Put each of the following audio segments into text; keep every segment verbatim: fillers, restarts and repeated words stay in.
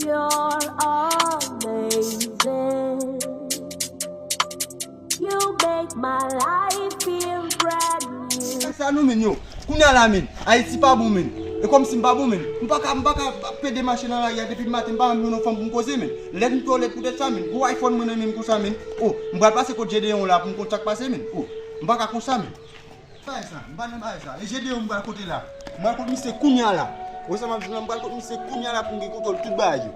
You're amazing. You make my life feel brand new. Sa nou menm yo. Kounye a la menm. Ayiti pa bon menm. E kòmsi m pa bon menm. M pa ka, m pa ka pede mache nan lari a depi maten, m pa menm jwenn yon fanm pou m koze menm. Lè m twò lèd poutèt sa menm. Gwo iPhone mwen nan men m konsa menm. Oh, m pral pase kot Gedeon la pou m konn sa k pase menm. Oh, m pa ka konsa menm. Bagay sa, m pa nan bagay sa. E Gedeon m pral kote la. M pral kot misye kounye a la. Ou sa m ap di w la, m pral kot misye kounye a la pou m gen kontwòl tout bagay yo.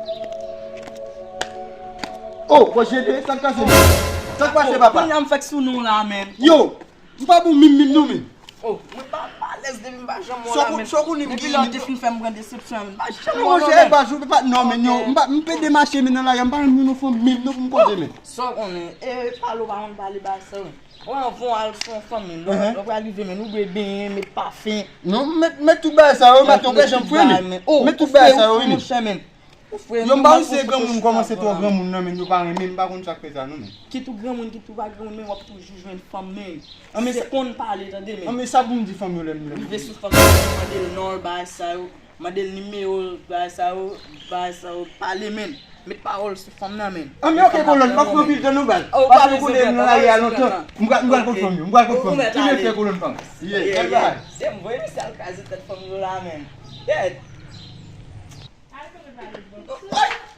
Oh, bon Gedeon, sa k pase menm? Sa k pase papa? Kounye a m fèk sou non la menm. Yo, m pa bon menm menm non menm. Oh, mwen pa, m pa alèz depi m pa janm wè w la menm. Sa w konnen m gen. Depi lè w te fin fè m pran desepsyon an, m pa janm wè w la menm. Monchè, e pa jou, e pa, non menm yo, m pa, m pede mache menm nan lari a, m pa menm jwenn yon fanm menm non pou m koze menm. Sa w konnen, e pale w pa konn pale bagay sa yo. Ou anvan w al sou yon fanm menm, lè w pral rive menm, ou dwe benyen, met pafen. Non, met, met tout bagay sa yo, maten ou pa janm fre menm. Met tout bagay sa yo wi menm. Monchè menm. Ou fre, yo, m pa wè se granmoun kòmanse twò granmoun nan menm, yo pa renmen, m pa konn sa k fè sa non menm. Kit ou granmoun, kit ou pa granmoun, men w ap toujou jwenn fanm menm. Anmè se konn pale tande menm. Anmè sa pou m di fanm yo lè m, lè m rive sou fanm yo, mande l non l, bagay sa yo, mande l nimewo l, bagay sa yo, bagay sa yo, pale menm. Met pawòl sou fanm nan menm. Anmè oke kolòn, m ap pran pil tan non baz. Paske ou konnen m nan lari a lontan. M pral, m pral kot fanm yo, m pral kot fanm yo. Ki men fè kolòn fanm. Yeah, bye bye. Se m voye misye al kraze tèt fanm yo la menm. Yeah.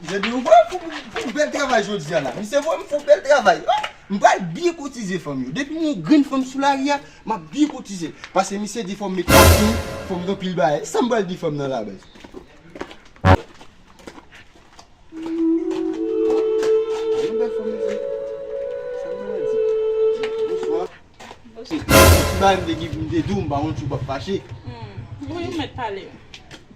Jodi ou voye m fè yon bèl travay jodi a la. Misye voye m fè yon bèl travay. M pral byen kotize fanm yo. Depi m wè yon grenn fanm sou lari a, m ap byen kotize. Paske misye di fò m met kati, fò m gen anpil bagay. Sa m pral di fanm nan la baz. Yon bèl fanm misye. Sa m pral di? Bonswa. Ti bagay m te gen pou m te di w, m pa konn si w p ap fache. Hmm. Wi, ou mèt pale.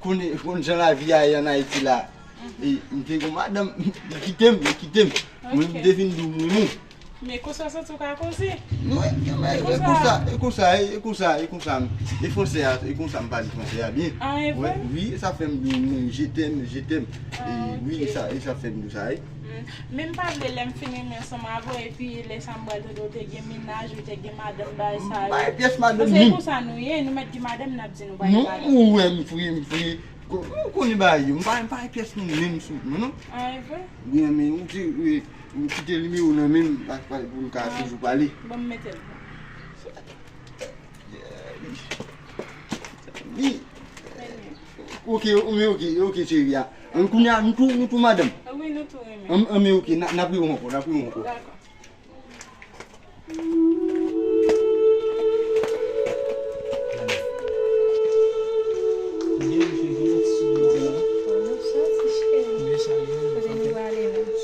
Konnen, konn jan lavi a ye ann Ayiti la. Mhm. E m te gon madanm, li kite m, li kite m. Mwen, m te vin di w m renmen w. Men konsa w santi w ka koze? Non, e, e, e konsa, e konsa, e, e konsa, e konsa. E fransè a, e konsa m pale fransè a byen. Ah, e vre? Wi, e sa fè m di w, je t'aime, je t'aime. Ah, ok. E wi, e sa, e sa fè m di w sa, wi. Mm. Men m pa vle lè m fin renmen ansanm avè w, epi lè sa m pral tande w te gen mennaj, ou te gen madanm, bagay sa yo. M pa gen pyès madanm menm. Paske e konsa nou ye, nou mèt gen madanm, n ap di nou pa gen madanm. Non, ou wè m fre, m fre. Ou konnen bagay yo, m pa, m pa gen pyès moun menm sou mwen, non. Ah, e vre? Wi, men ou di, wi, ou kite nimewo w nan men m, pa, pa, pou n ka toujou pale. Bon, m mete l. Wi. Ok, men ok, ok, cheri a. Ann kounye a, nou tou, nou tou madanm. Wi, nou tou renmen. An, an, men ok, n a, n ap rewè ankò, n ap rewè ankò. Dakò.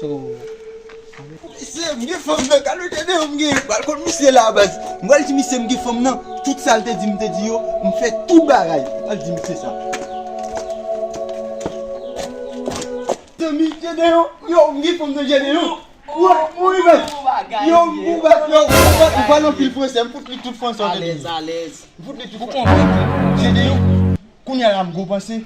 So, Mesye, m gen fanm nan, gade de fanm m gen, m pral kot misye la baz. M pral di misye m gen fanm nan, tout sa l te di m te di yo, m fè tout bagay. M pral di misye sa. Zanmi, Gedeon, yo, m gen fanm nan Gedeon. Yo, m mouri baz. Yo, m mouri baz, yo, m pral anpil fransè, m fout li tout fransè w te di. Alèz, alèz. M fout li tout fransè. Ou konvenki. Gedeon, kounye a la m gon panse.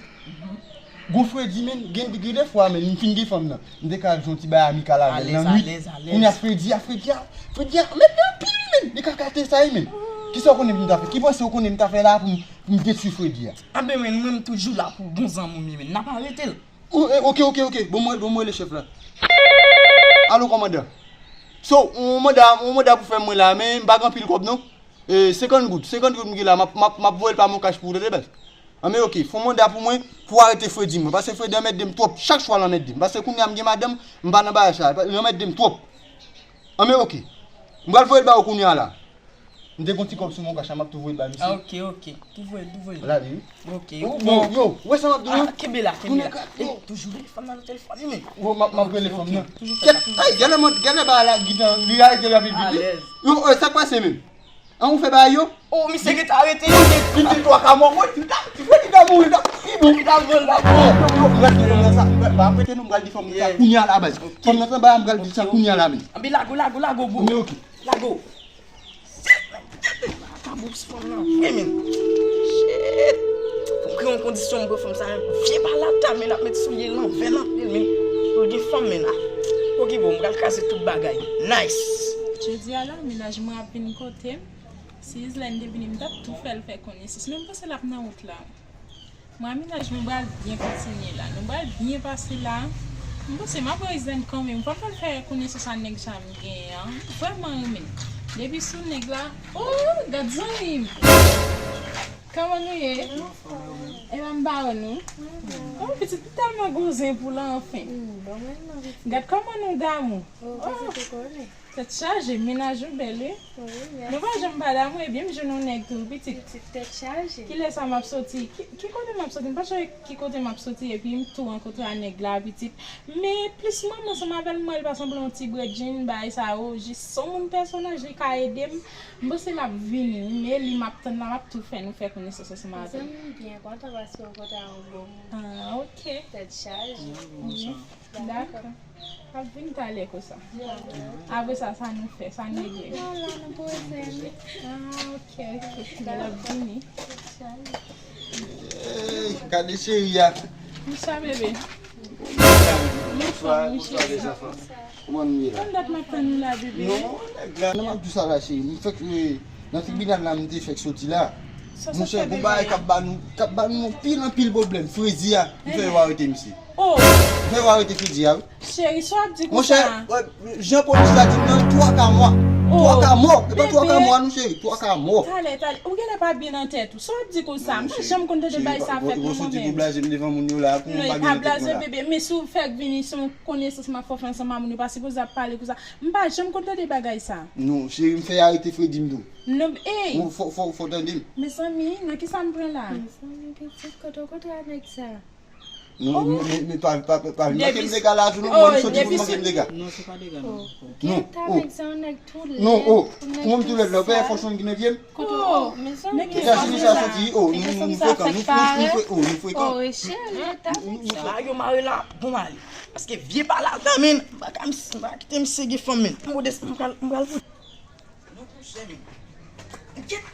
Gon fredi, men, gen, gen de fwa, men, m fin gen fanm nan. M te ka al jwe yon ti bagay amikal avè l nan nwit. Alèz, alèz, alèz. Kounye a fredi a, fredi a, fredi a, men, men, anpil, men, li ka kate sa, men. Kisa w konnen m ta fè? Ki panse w konnen m ta fè la pou m, pou m detwi fredi a? Anben, men, mwen, m toujou la pou bon zanmi m, men. N ap arete l. O-, e, ok, ok, ok. Bon, mwen, bon, mwen, le chèf la. Alo, kòmandan. So, yon manda, yon manda pou fè mwen la, men m pa gen anpil kòb, non. E, senkant goud, senkant goud m gen la, m ap, m ap, m ap voye l pa Moncash pou ou, tande, baz. Anben, ok, fè yon manda pou mwen, pou arete fredi mwen, paske fredi anmède m twòp, chak swa l anmède m, paske kounye a m gen madanm, m pa nan bagay sa, li anmède m twòp. Anben, ok, m pral voye l ba ou kounye a la. M te gon ti kòb sou Moncash la, m ap tou voye l ba misye. Ah, ok, ok, tou voye l, tou voye l. Lale, wi. Ok, bon, yo, ou wè sa m ap di w? Ah, kenbe la, kenbe la. Ey, toujou rele fanm nan nan telefòn, wi, men. Yo, m ap, m ap rele fanm nan. Kèt, ay, gade mwen, gade bagay la, gitan, li ay, gade apil vit, wi. Alèz. Yo, e, sa k pase menm? An ou fè bagay yo? Oh, misye rete arete yo. Li te twa ka mò, mwen, li ta, li ta mouri, li ta, li bon, li ta bon, li ta bon. Yo, yo, m pral di fanm nan sa, m pral, pa rete non, m pral di fanm nan sa kounye a la, baz. Fanm nan sa, m pral di sa kounye a la, men. Anben, lago, lago, lago, bro. Men ok. Lago. Shit, men, tande la, kabous fanm nan. Hey, men. Shit. Fò m kreye yon kondisyon, m pran fanm sa, men. Vye balata, men, l ap met soulye l anvè nan pye l, men. Pou l gen fanm, men, la. Ok, bon, m pral kraze tout bagay. Nice. Jodi a la, mennaj mwen ap vin kote m. Si Islène te vini, m t ap tou fè l fè konesans. Men m panse l ap nan wout la. Mwen a mennaj mwen pral byen kontinye la. Nou pral byen pase la. M panse m ap raise them kanmenm. Fò m al fè konesans a nèg sa m genyen an. M vrèman renmen l. Depi sou nèg la, oh, gad zanmi m. Kòman nou ye? Epa m pa wè nou. Oh, pitit, m tèlman gon zen pou l anfen. Gad kòman nou damou. Oh, tèt chaje, mennaj ou bèl, wi. Nou pa janm pa damou, ebyen m jwenn yon nèg tou, pitit. Kilè sa m ap soti? Ki, ki kote m ap soti? M pa sonje ki kote m ap soti, epi m tou rankontre a nèg la, pitit. Men plis manman ansanm avè l, m wè l pa sanble yon ti bredjin, bagay sa yo, jis se yon moun pèsonaj, li ka ede m. M panse l ap vini, wi, men li m ap tann la, m ap tou fè nou fè konesans ansanm avè l. Zanmi m byen kontan paske w kontre a yon bon moun. Ah, ok. Tèt chaje. Dakò. Ap vin talè konsa. Apre sa, sa nou fè, sa n regle? Non, la, nou poze, wi. Ah, ok, ok. L ap vini. Ey, gade cheri a. Bonswa, bebe. Bonswa, bonswa, les enfants. Kòman nou ye la? Konn dat m ap tann ou la, bebe. Non, nèg la, nan m ap di sa la, cheri. M fèk, eh, nan tribinal la, m te fèk soti la. Monchè, gon bagay k ap ba nou, k ap ba nou anpil, anpil pwoblèm. Fredi a, m fè yo arete misye. Oh! M fè yo arete Fredi a, wi. Cheri, sa w ap di konsa? Monchè, jan polis la di m nan, twa ka mò. Twa ka mò. E pa twa ka mò, non, cheri. Twa ka mò. Talè, talè. Ou genlè pa byen nan tèt ou. Sa w ap di konsa? M pa janm konn tande bagay sa fèt non, mwen menm. Ou soti pou blaze m devan moun yo la, pou mwen pa byen nan tèt mwen la. Non, e pa blaze, bebe, men si w fèk vini, se yon konesans m ap fè w fè ansanm a moun, ou pa sipoze ap pale konsa. M pa janm konn tande bagay sa. Non, cheri, m fè arete Fredi m tou. Non, ey! Fò, fò, fò tande m. Mezanmi, nan kisa m pran la? Mezanmi, pitit, kote w kontre a nèg sa? Non, men, men, men pa, pa, pa, pa vin manke m dega la tou non, mwen m soti pou m manke m dega. Non, se pa dega non. Non, oh. Non, oh. Pou mwen m tou lèd la, ou pa fòs moun ki nan pye m? Kote, oh, mezanmi. Etats-Unis sa soti, oh, nou, nou, nou frekan, nou, nou, nou fre-, oh, nou frekan. Oh, Rachel, e ta nèg sa. Bagay yo mare la, bon mare. Paske vye pale al dan men, m pa ka, m pa kite misye gen fanm men. M pral, m pral, m pral. Non, monchè, men. Enkyèt.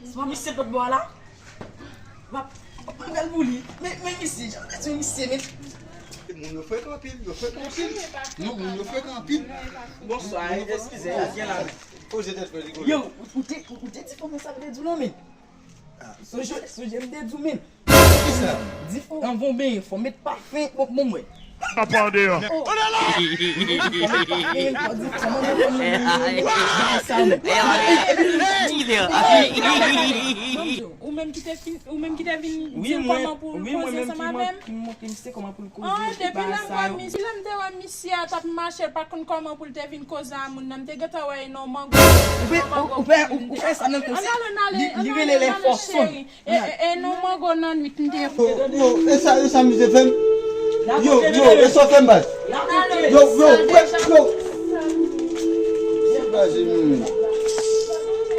Se pa misye lòt bò a la? M ap, m ap pran bèl pou li. Men, men misye, jan m te di w, misye, men. Moun yo frekan anpil, yo frekan anpil. Non, moun yo frekan anpil. Bonswa, eskize, gen la men. Poze tèt frè, rigole. Yo, ou, ou te, ou, ou te di fanm nan sa m te di w la, men. Sonje, sonje m te di w, men. Kisa? Di fò, anvan w benyen, fò w met pafen, bon, bon, mwen. Papa deyò. Ou menm ki te fin, ou menm ki te vin di l kòman pou l koze ansanm avè m? Wi, mwen menm ki montre misye kòman pou l koze. Ah, depi lè m wè misye, lè m te wè misye a t ap mache, l pa t konn kòman pou l te vin koze a moun nan, m te gentan wè e nan mango. Ou fè, ou, ou fè, ou, ou fè sa nan konsi. Li, li rele lè fò sonn. E, e, e nou mango nan nwit m te. Yo, yo, e sa, e sa misye fè m? Yo, yo, e sa w fè m, baz? Yo, yo, yo, yo. Se blaze m, men.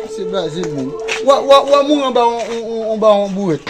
Se blaze m, men. Wa, wa, wa mouri anba on, on, on, anba on bourèt.